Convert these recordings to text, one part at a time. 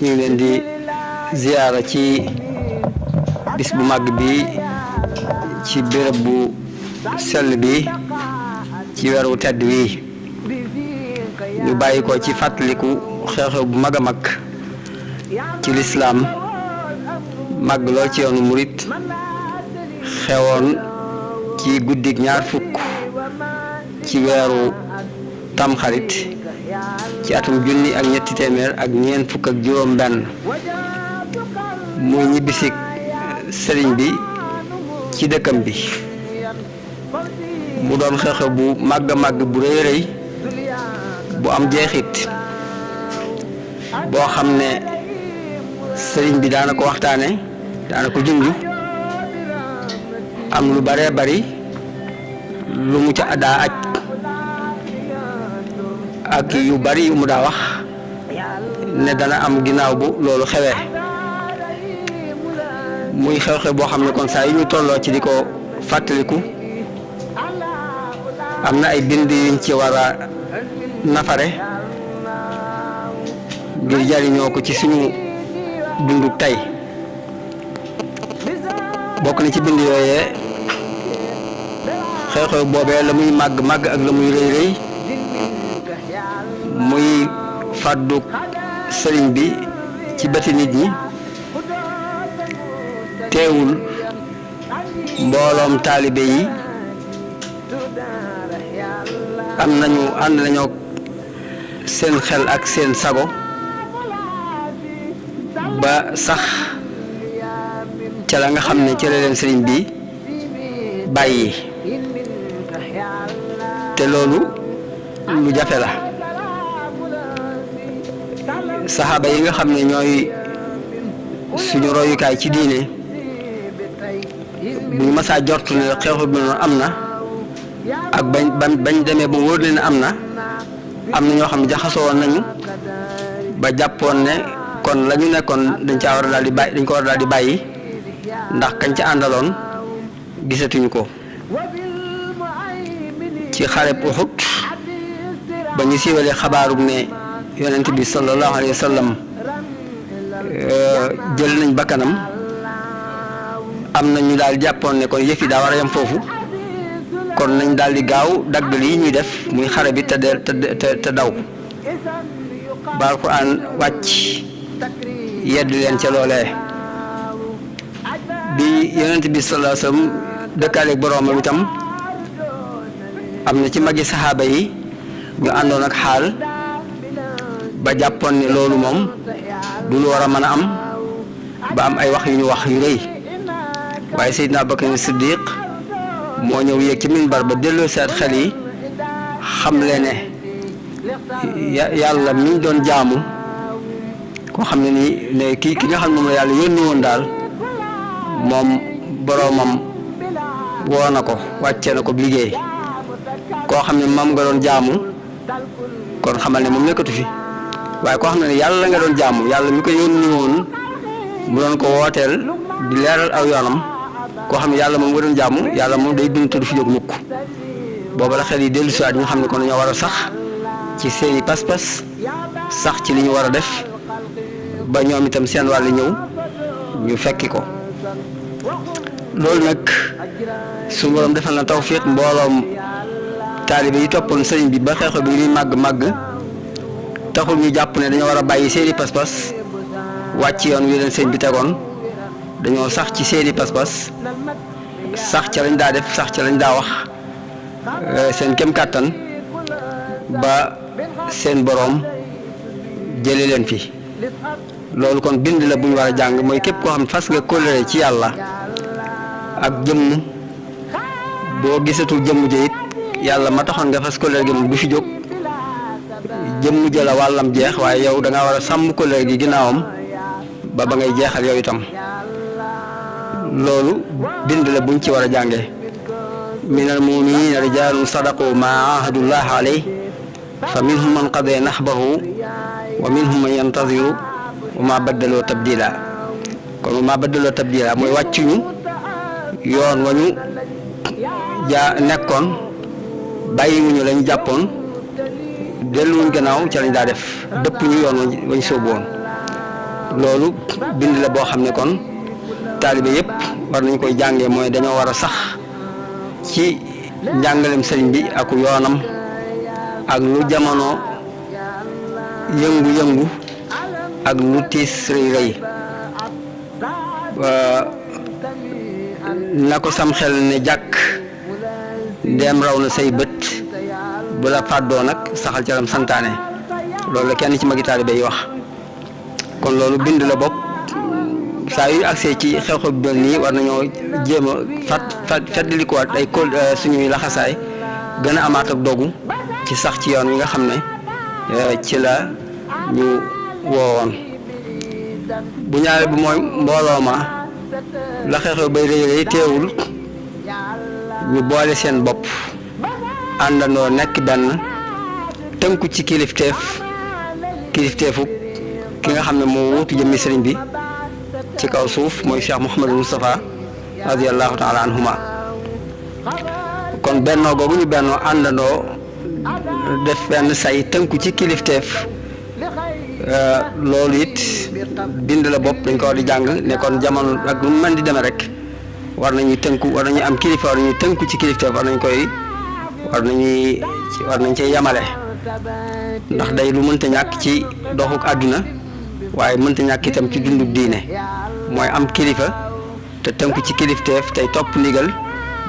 ñu ngi leen di ziyaara ci bis bu màgg bi ci béréb bu sell bi ci weeru tedd wi ñu bàyyi ko ci fàttaliku xew-xew bu mag a mag ci lislaam màgg lool ci yoonu murit xewoon ci guddik ñaar fukk ci weeru tamxarit ci atum junni ak ñetti téeméer ak ñeent fukk ak juróom benn muy ñibbisi sëriñ bi ci dëkkam bi mu doon xew-xew bu màgg a màgg bu rëy rëy bu am jeexit boo xam ne sëriñ bi daana ko waxtaane daana ko junj am lu baree bari lu mu ca daa aj ak yu bari yu mu daa wax ne dana am ginnaaw bu loolu xewee muy xew-xew boo xam ne kon saa yi ñu tolloo ci di ko fàttaliku am na ay bind yuñ ci war a nafare ngir jariñoo ko ci suñu dundu tey bokk na ci bind yooyee xew-xew boobee la muy màgg màgg ak la muy rëy rëy muy fàddu sëriñ bi ci bëti nit ñi teewul mbooloom taalibe yi ànd nañoo seen xel ak seen sago ba sax ca la nga xam ne ca la leen sëriñ bi bàyyi te loolu lu jafe la saxaaba yi nga xam ne ñooy suñu royukaay ci diine bu ñu masaa jortu ne xew-xew bi noonu am na ak bañ demee ba wóor leen am na ñoo xam ne jaxasoo woon nañu ba jàppoon ne kon la ñu nekkoon dañ war a daal di bàyyi ndax kañ ca àndaloon gisatuñu ko ci xareb Uhud ba ñu siiwalee xabaarug ne yonent bi sallallahu alayhi wa sallam jël nañ bakkanam am na ñu daal jàppoon ne kon yëf yi daa war a yem foofu kon nañ daal di gaaw dagg lii ñuy def muy xare bi te daw ba Alxuraan wàcc yedd leen ca loolee bi yonent bi sallallahu alayhi wa sallam dëkkaaleeg boroomam itam am na ci magi saxaaba yi ñu àndoon ak xaal ba jàppoon ne loolu moom du lu war a mën a am ba am ay wax yu ñu wax yu rëy waaye Seydina Abubakar Siddiq moo ñëw yéeg ci minbar ba delloo seet xel yi xam le ne yàlla mi doon jaamu koo xam ne nii ne ki nga xam ne moom la yàlla yónni woon daal moom boroomam woo na ko wàcce na ko liggéey koo xam ne moom nga doon jaamu kon xamal ne moom nekkatu fi waaye koo xam ne yàlla nga doon jaamu yàlla mi ko yónni woon mu doon ko wooteel di leeral aw yoonam koo xam ne yàlla moom nga doon jaamu yàlla moom day dund te du fi jóg mukk booba la xel yi dellu si waat ñu xam ne kon dañoo war a sax ci seeni pas-pas sax ci li ñu war a def ba ñoom itam seen wàll ñëw ñu fekki ko loolu nag su borom defal na tawfiq mbooloom taalibe yi toppoon sëriñ bi ba xeexo bi ñuy màgg taxul ñu jàpp ne dañoo war a bàyyi seeni pas-pas wàcc yoon wi leen sëriñ bi tegoon dañoo sax ci seeni pas-pas sax ca lañ daa def sax ca lañ daa wax seen kem kàttan ba seen boroom jële leen fi loolu kon bind la bu ñu war a jàng mooy képp koo xam ne fas nga kóllëre ci yàlla ak jëmm boo gisatul jëmm ja it yàlla ma taxoon nga fas kóllëre gi moom du fi jóg jëmm ja la wàllam jeex waaye yow da nga war a sàmm kóllëre gi ginnaawam ba ngay jeexal yow itam loolu bind la buñ ci war a jànge minal mu'minina rijalun sadaqu ma ahadullah alayhi fa minhum man qada nahbahu wa minhum man yantaziru wa ma baddaloo tabdila kon wa ma baddaloo tabdila mooy wàccuñu yoon wañu nekkoon bàyyiwuñu lañ jàppoon delluwuñ gannaaw ca lañ daa def dëpp ñu yoon wañ sóobu woon loolu bind la boo xam ne kon taalibe yëpp war nañ koy jàngee mooy dañoo war a sax ci njàngalem sëriñ bi ak yoonam ak lu jamono yëngu-yëngu ak lu tiis rëy rëy na ko sam xel ne jàkk ndeem raw na say bët bu la fàddoo nag saxal ca lam santaane loolu la kenn ci magi taalibe yi wax kon loolu bind la bopp saa yu agsee ci xew-xew bi mel nii war nañoo jéem a fàttalikuwaat ay suñuy laxasaay gën a amaat ak dogu ci sax ci yoon wi nga xam ne ci la ñu woowoon bu ñaare bi mooy mbooloo ma la xew-xew bay rëy rëy teewul ñu boole seen bopp àndandoo nekk benn tënku ci kilifteefu ki nga xam ne moo wuutu jëmmi sëriñ bi ci kaw suuf mooy Cheikh Mouhamadou Moustapha radiyallahu taala anhuma kon bennoo googu ñu bennoo àndandoo def benn say tënku ci kilifteef loolu it bind la bopp dañ ko war di jàng ne kon jamono ak lu mu mën di demee rek war nañuy tënku war nañuy am kilifa war nañuy tënku ci kilifteef war nañ cee yamale ndax day lu mënta ñàkk ci doxuk àdduna waaye mënta ñàkk itam ci dunduk diine mooy am kilifa te tënku ci kilifteef tey topp ndigal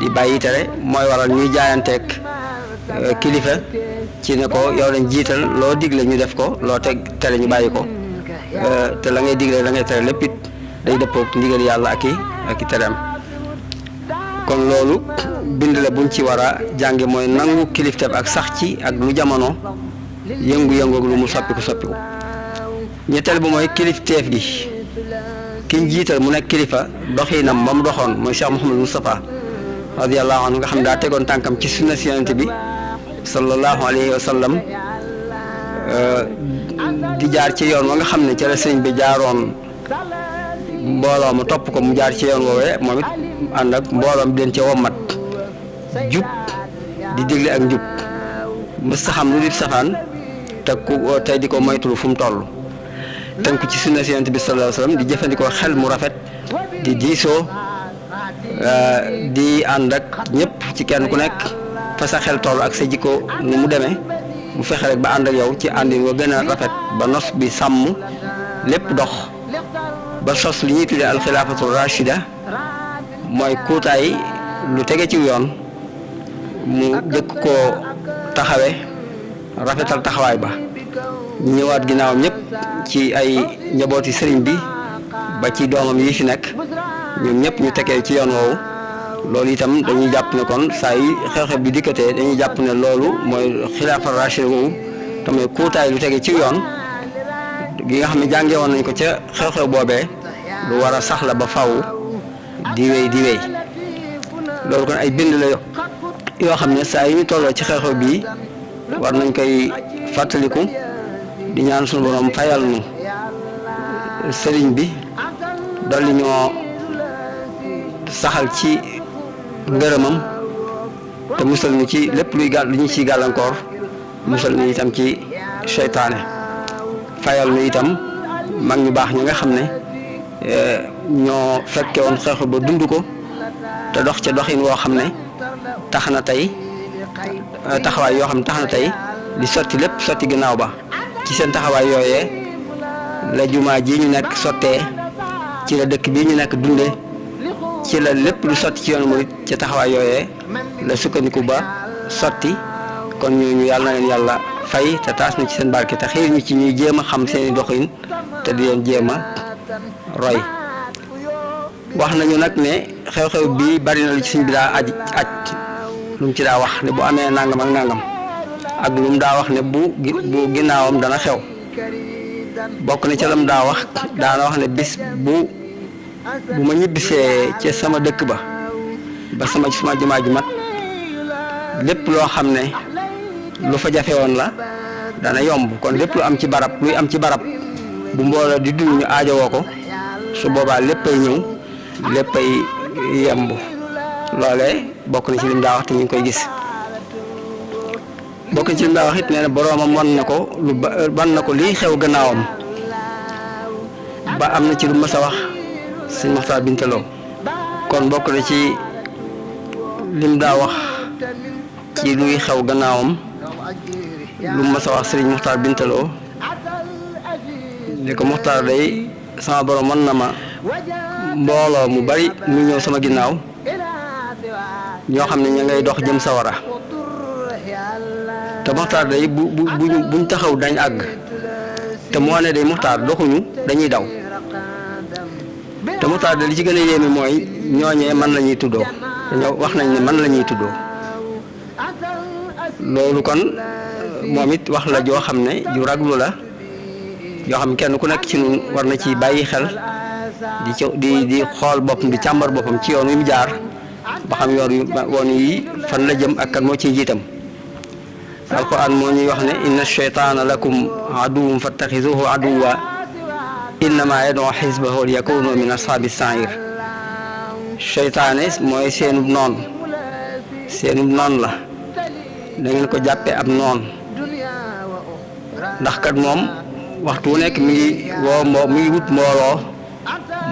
di bàyyi tere mooy waral ñuy jaayanteeg kilifa ci ne ko yow lañ jiital loo digle ñu def ko loo teg tere ñu bàyyi ko te la ngay digle la ngay tere lépp it day dëppoog ndigal yàlla ak i tereem kon loolu bind la buñ ci war a jànge mooy nangu kilifteef ak sax ci ak lu jamono yëngu-yëngu ak lu mu soppiku ñetteel bu mooy kilifteef gi kiñ jiital mu nekk kilifa doxinam ba mu doxoon mooy Cheikh Mouhamadou Moustapha radiyallahu anhu nga xam daa tegoon tànkam ci sunna si Yonent bi sallallahu alayhi wa sallam di jaar ci yoon wa nga xam ne ca la sëriñ bi jaaroon mbooloo ma topp ko mu jaar ci yoon woowee moom it ànd ak mbooloom di leen ca wommat jub di digle ak njub mësta xam lu di safaan tey di ko moytulu fu mu toll tënk ci sunna si Yonent bi sallallahu alayhi wa sallam di jëfandikoo xel mu rafet di diisoo di ànd ak ñëpp ci kenn ku nekk fa sa xel toll ak sa jikko nu mu demee mu fexe rek ba ànd ak yow ci àndin wa gën a rafet ba nos bi sàmm lépp dox ba sos li ñuy tuddee alxilaafatul rachida mooy kuutaay lu tege ci yoon mu jëkk koo taxawe rafetal taxawaay ba ñëwaat ginnaawam ñëpp ci ay njabooti sëriñ bi ba ci doomam yi fi nekk ñoom ñëpp ñu tegee ci yoon woowu loolu itam dañuy jàpp ne kon saa yi xew-xew bi dikkatee dañuy jàpp ne loolu mooy xilaafa rachid woowu te mooy kuutaay lu tege ci yoon gi nga xam ne jàngee woon nañ ko ca xew-xew boobee lu war a sax la ba faw di wéy loolu kon ay bind la yoo xam ne saa yi ñu tolloo ci xew-xew bii war nañ koy fàttaliku di ñaan suñu borom fayal nu sëriñ bi dolli ñoo saxal ci ngërëmam te musal ñu ci lépp luy lu ñu ciy gàllankoor musal ñu itam ci seytaane fayal ñu itam mag ñu baax ñi nga xam ne ñoo fekke woon xeexu ba dund ko te dox ca doxin woo xam ne tax na tey taxawaay yoo xam ne tax na tey di sotti lépp sotti ginnaaw ba ci seen taxawaay yooyee la jumaa ji ñu nekk sottee ci la dëkk bii ñu nekk dunde ci la lépp lu sotti ci yoonu murit ci taxawaay yooyee la sukkandiku ba sotti kon ñooñu yàlla na leen yàlla fay te taas na ci seen barke te xiir ñu ci ñuy jéem a xam seeni doxin te di leen jéem a roy wax nañu nag ne xew-xew bii bari na lu ci suñ bi daa aj lu mu ci daa wax ne bu amee nangam ak nangam ak lu mu daa wax ne bu ginnaawam dana xew bokk na ca lam daa wax daana wax ne bis bu ma ñibbisee ca sama dëkk ba sama jumaa ju mat lépp loo xam ne lu fa jafe woon la dana yomb kon lépp luy am ci barab bu mbooloo di dund ñu aajowoo ko su boobaa léppay ñëw léppay yemb loolee bokk na ci lim daa wax te ñu ngi koy gis bokk na ci lim daa wax it nee na boroomam wan na ko lii xew gannaawam ba am na ci lu mas a wax sëñ Moxtaar Bintaloo kon bokk na ci lim daa wax ci luy xew gannaawam lu mas a wax sëriñ Moxtaar Bintaloo ni ko Moxtaar day sama borom mën na ma mbooloo mu bari mu ñëw sama ginnaaw ñoo xam ne ña ngay dox jëm sawara te Moxtaar day buñ taxaw dañ àgg te moo ne day Moxtaar doxuñu dañuy daw te Moxtaar day li ci gën a yéeme mooy ñooñee man la ñuy tuddoo dañoo wax nañ ne man la ñuy tuddoo loolu kon moom it wax la joo xam ne ju raglu la yoo xam ne kenn ku nekk ci ñun war na ci bàyyi xel di xool boppam di càmbar boppam ci yoon wi mu jaar ba xam yoon yi fan la jëm ak kan moo ciy jiitam alquran moo ñuy wax ne inna shaytaana lakum aduwwun fattaxizuhu aduwwa innama yad'u xisbahu liyakunu min ashaabi sair seytaane mooy seenub noon la da ngeen ko jàppee ab noon ndax kat moom waxtu wu nekk mi ngi wut mbooloo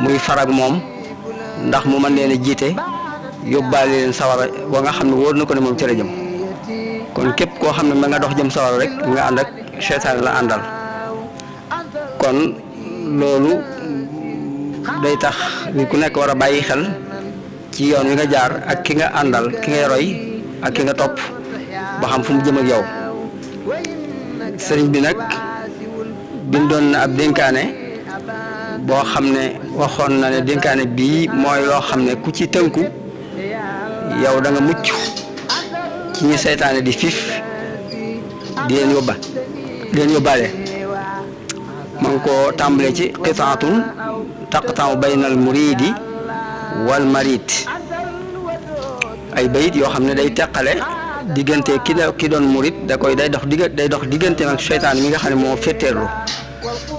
muy farag moom ndax mu mën leen a jiite yóbbaale leen sawara wa nga xam ne wóor na ko ne moom ci la jëm kon képp koo xam ne ma nga dox jëm sawara rek nga ànd ak seytaane la àndal kon loolu day tax nit ku nekk war a bàyyi xel ci yoon wi nga jaar ak ki nga àndal ki ngay roy ak ki nga topp ba xam fu mu jëm ak yow sëriñ bi nag bindoon na ab dénkaane boo xam ne waxoon na ne dénkaane bii mooy loo xam ne ku ci tënku yow da nga mucc ci ñi seytaane di fiif di leen yóbbaale ma ngi ko tàmbalee ci qitaatun taqta'u baynal muridi wal marid ay bayit yoo xam ne day teqale diggante ki doon murid day dox diggante ak seytaane mi nga xam ne moo féeteerlu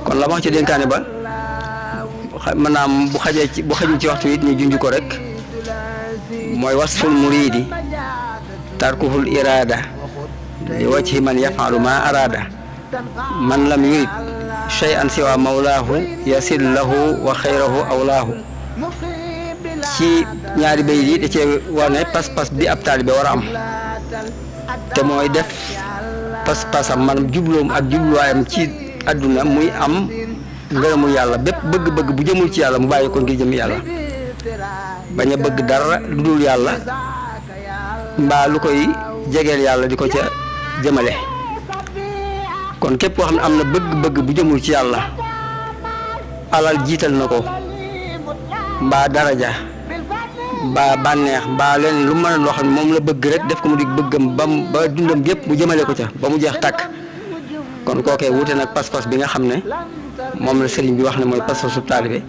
kon la wax ci dénkaane ba maanaam bu xajul ci waxtu it ñu junj ko rek mooy wasful muridi tarkuhul irada li wajhi man yafalu ma arada man lam yurid shay'an siwa mawlaahu yasil lahu wa xayrahu awlaahu ci ñaari bayit yi da cee wane pas-pas bi ab taalibe war a am te mooy def pas-pasam maanaam jubloom ak jubluwaayam ci àdduna muy am ngërëmu yàlla bépp bëgg-bëgg bu jëmul ci yàlla mu bàyyi ko ngir jëm yàlla bañ a bëgg dara lu dul yàlla mbaa lu koy jegeel yàlla di ko ca jëmale kon képp koo xam ne am na bëgg-bëgg bu jëmul ci yàlla alal jiital na ko mbaa daraja mbaa bànneex mbaa leen lu mën a loo xam ne moom la bëgg rek def ko mu di bëggam ba dundam gépp mu jëmale ko ca ba mu jeex tàkk kon kookee wuute nag pas-pas bi nga xam ne moom la sëriñ bi wax ne mooy pas-pasu taalibe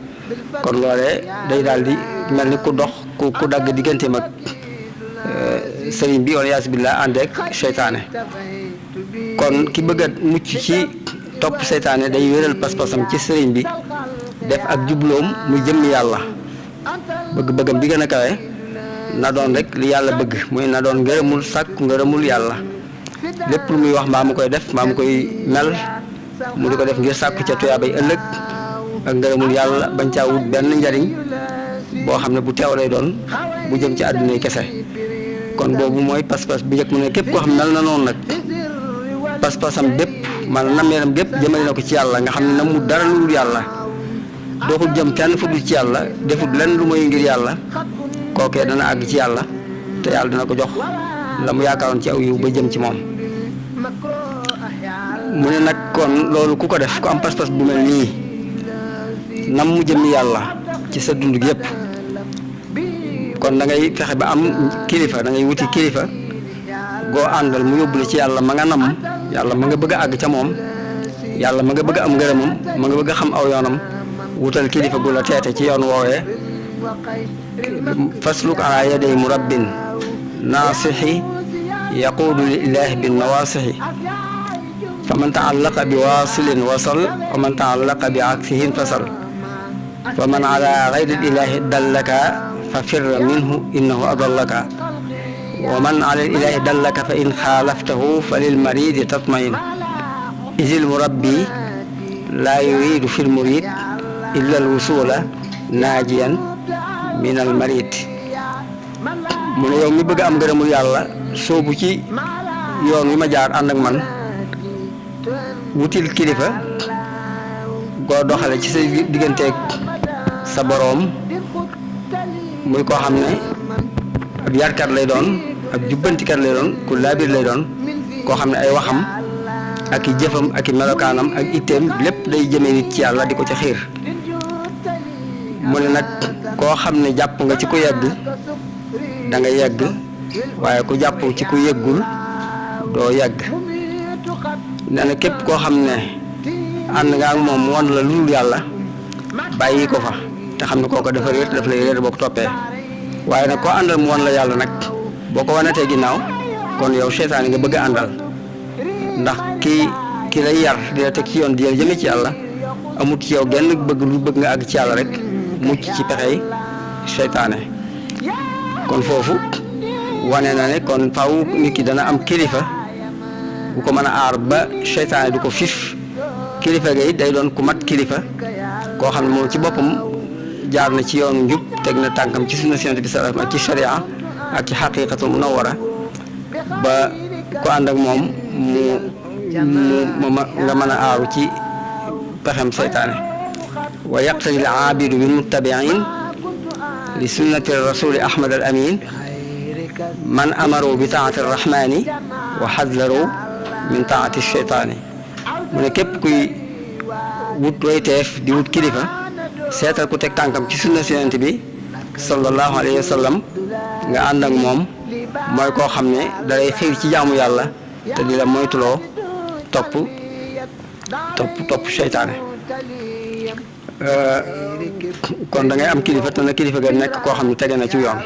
kon loolee day daal di mel ni ku dox ku dagg digganteem ak sëriñ bi wala yaas billah ànd ak seytaane kon ki bëgg a mucc ci topp seytaane day wéral pas-pasam ci sëriñ bi def ak jubloom muy jëmmi yàlla bëgg-bëggam bi gën a kawe na doon rek li yàlla bëgg muy na doon ngërëmul yàlla lépp lu muy wax mbaa mu koy def mbaa mu koy mel mu di ko def ngir sàkku ca tuyaabay ëllëg ak ngërëmul yàlla bañ caa wut benn njariñ boo xam ne bu teew lay doon bu jëm ci àdduna yi kese kon boobu mooy pas-pas bu njëkk mu ne képp koo xam mel na noonu nag pas-pasam bépp maanaam nammeeram gépp jëmale na ko ci yàlla nga xam ne na mu dara lu dul yàlla doxul jëm fenn fu dul ci yàlla defut lenn lu mooy ngir yàlla kookee dana àgg ci yàlla te yàlla dana ko jox la mu yaakaaroon ci aw yiw ba jëm ci moom mu ne nag kon loolu ku ko def ku am pas-pas bu mel nii nam mu jëmmi yàlla ci sa dund gi yëpp kon da ngay fexe ba am kilifa da ngay wuti kilifa goo àndal mu yóbbu la ci yàlla ma nga nam yàlla ma nga bëgg a àgg ca moom yàlla ma nga bëgg a am ngërëmam ma nga bëgg a xam aw yoonam wutal kilifa gu la teete ci yoon woowee fasluk ala yaday murabbin naasixi yaquudu lillahi bin nawaasixi fa man taallaqa bi waasilin wasal wa man taallaqa bi aksihin fasal fa man ala gayri ilahi dallaka fa firra minhu innahu adallaka wa man ala ilahi dallaka fa in xaalaftahu fa lil maridi tatmain isil murabbi laa yuridu fil murid illa al wusula naajiyan min al marid mu ne yow mi bëgg am ngërëmul yàlla soobu ci yoon wi ma jaar ànd ak man wutil kilifa goo doxale ci sa digganteeg sa boroom muy koo xam ne ab yarkat lay doon ab jubbantikat lay doon ku laabir lay doon koo xam ne ay waxam ak i jëfam ak i melokaanam ak itteem lépp day jëmee nit ci yàlla di ko ci xiir mu ne nag koo xam ne jàpp nga ci ku yegg da nga yegg waaye ku jàpp ci ku yeggul doo yegg nee na képp koo xam ne ànd nga ak moom won la lu dul yàlla bàyyi ko fa te xam ne kooko dafa réer daf lay réer boo ko toppee waaye nag koo àndal mu won la yàlla nag boo ko wanatee ginnaaw kon yow seytaane nga bëgg a àndal ndax ki lay yar di la teg ci yoon di la jëme ci yàlla amut ci yow genn bëgg lu bëgg nga àgg ci yàlla rek mucc ci pexey seytaane kon foofu wane na ne kon faaw nit ki dana am kilifa bu ko mën a aar ba seytaane du ko fif kilifa ga it day doon ku mat kilifa koo xam ne moom ci boppam jaar na ci yoonu njub teg na tànkam ci sunna Yonent bi sallallahu alayhi wasallam ak ci sharia ak ci xaqiiqatul munawwara ba ku ànd ak moom nga mën a aaru ci pexem seytaane wa yaqtadi al aabidu bil muttabiin li sunnati rasuli ahmad al amin man amaru bi taati arrahmani wa xadlaru min taati seytaani mu ne képp kuy wut royteef di wut kilifa seetal ku teg tànkam ci sunna Yonent bi sallallahu alayhi wa sallam nga ànd ak moom mooy koo xam ne dalay xiir ci jaamu yàlla te di la moytuloo topp seytaane kon da ngay am kilifa te na kilifa ga nekk koo xam ne tege na ci yoon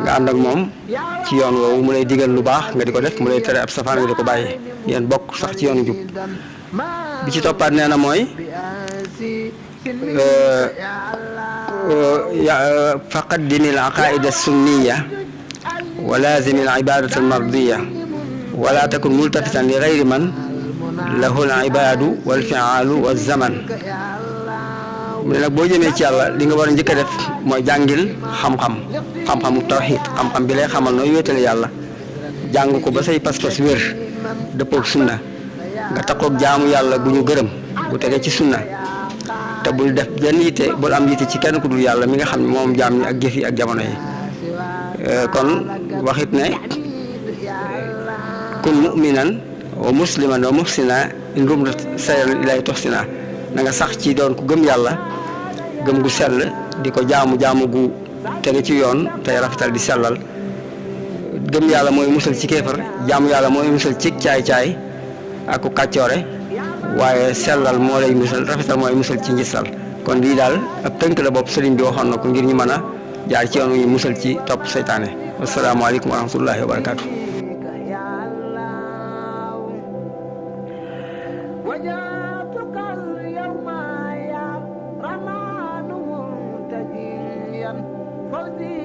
nga ànd ak moom ci yoon woowu mu lay digal lu baax nga di ko def mu lay tere ab safaan nga di ko bàyyi yéen bokk sax ci yoon jub bi ci toppaat nee na mooy faqaddimi al aqaida sunniya wa laazimi al ibadata al mardiya wala takun multafitan li gayri man lahu al ibadu wal fi'alu wal zaman mu ne nag boo jëmee ci yàlla li nga war a njëkk a def mooy jàngil xam-xamu tawxiid xam-xam bi lay xamal nooy wéetale yàlla jàng ko ba say pas-pas wér dëppoog sunna nga takkoog jaamu yàlla gu ñu gërëm gu tege ci sunna te bul def benn yitte bul am yitte ci kenn ku dul yàlla mi nga xam ne moom jaam ñi ak jëf yi ak jamono yi kon waxit ne kun mu'minan wa musliman wa muhsina in rumta sayran ilay toxsina na nga sax ci doon ku gëm yàlla gëm gu sell di ko jaamu gu tege ci yoon tey rafetal di sellal gëm yàlla mooy musal ci kéefar jaamu yàlla mooy musal ci caay-caay ak ku kàccoore waaye sellal moo lay musal rafetal mooy musal ci njistal kon lii daal ab tënk la bopp sëriñ bi waxoon na ko ngir ñu mën a jaar ci yoon wi musal ci topp seytaane asalaamaaleykum wa rahmatullahi wa barakaatu. وجاتك اليوم يا رحمن منتجيا فوزي